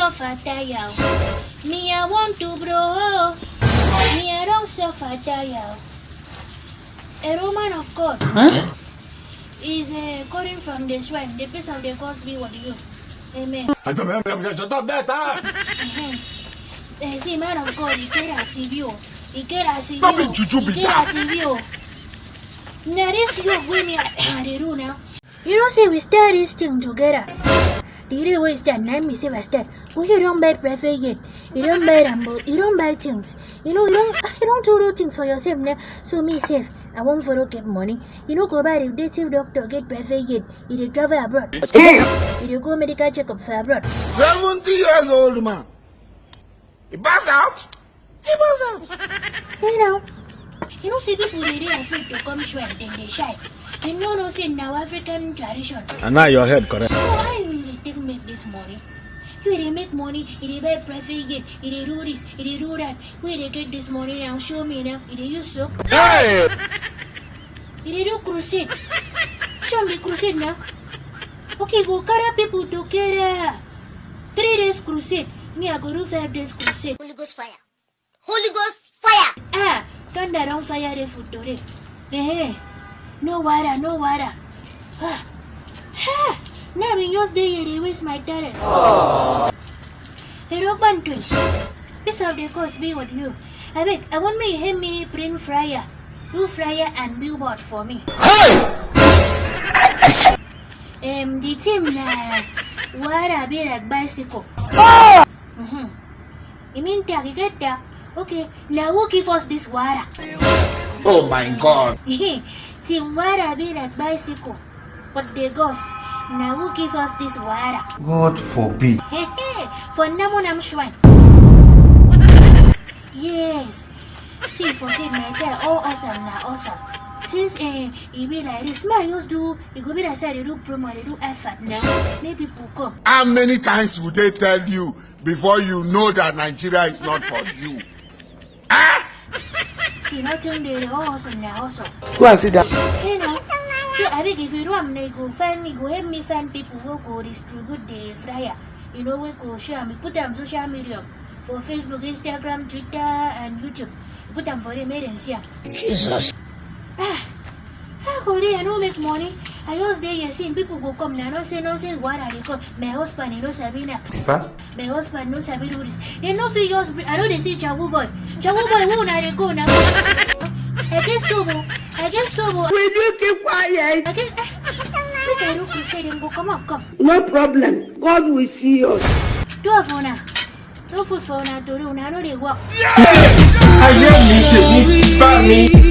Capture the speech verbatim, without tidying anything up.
Suffer tire. Me, I want to grow. Me, I don't suffer tire. A woman of God is uh, calling from the shrine. The peace of the gods be with you. Amen. Shut up, that. Eh, see, man of God, he get a C B O. He get a C B O. Not be juju be that. He get a C B O. Now this you with me, I dey do now. You know, say we start this thing together. The day we start, now me say I start. But you don't buy private yet. You don't buy Rambo. You don't buy things. You know, you don't, you don't do things for yourself now. So me safe. I won't follow get money. You know, go buy the native doctor, get private yet. You dey travel abroad. You dey go medical checkup for abroad. Seventy years old man. He passed out. He passed out. You know, you know, see people they dey afraid to come shrine, then they shy. They no know say now African tradition. And now your head correct. So why you really take make this money? You dey make money, you dey buy private jet, you dey do this, you dey do that. Where they get this money now? Show me now. You dey use soap? Hey! You dey do crusade? Show me crusade now. Okay, go carry people together. Three days crusade. Me, I go do five days crusade. Holy Ghost fire. Holy Ghost fire. Ah, thunder don fire the food today. Eh, no water, no water. Ah, ah, now I bin just dey here dey waste my talent. Hey, Rock Band Twin, peace of the coast be with you. I beg, I want me help me print fryer. Do fryer and billboard for me. Hey! Um, the team na water be like bicycle. Ah! Mm-hmm. You mean tag, you get that? Okay, now who give us this water? Oh my God. Team water be like bicycle, but the ghost. Now who give us this water? God forbid. For Namonam shrine. Yes. See, forget my guy. All awesome na awesome. Since eh, e be like this, man just do. E go be like say I dey do promo, I dey do effort now. Make people come. How many times would they tell you before you know that Nigeria is not for you? Ah! See, nothing dey dey. All awesome na awesome. Go and sit down. You know. So I think if you do am, they go find me, go help me find people who go distribute the flyer. You know, we go share am, put am social media for Facebook, Instagram, Twitter, and YouTube. Put am for them, make them see am. Jesus. Ah, how go dey? I no make money. I just dey here, see people go come. Now no say nonsense. What are they call? My husband, you know, Sabina. Sir? My husband no sabi do this. They no fit just. Bring, I know they see Jawu boy. Jawu boy, who na dey go now? I get sobo. I get sobo. Will you keep quiet? I get. Eh, make I look. You say them go come on, come. No problem. God will see us. Two of una. No food for una tori. Una no dey work. Ayé mi tèmi bá mi.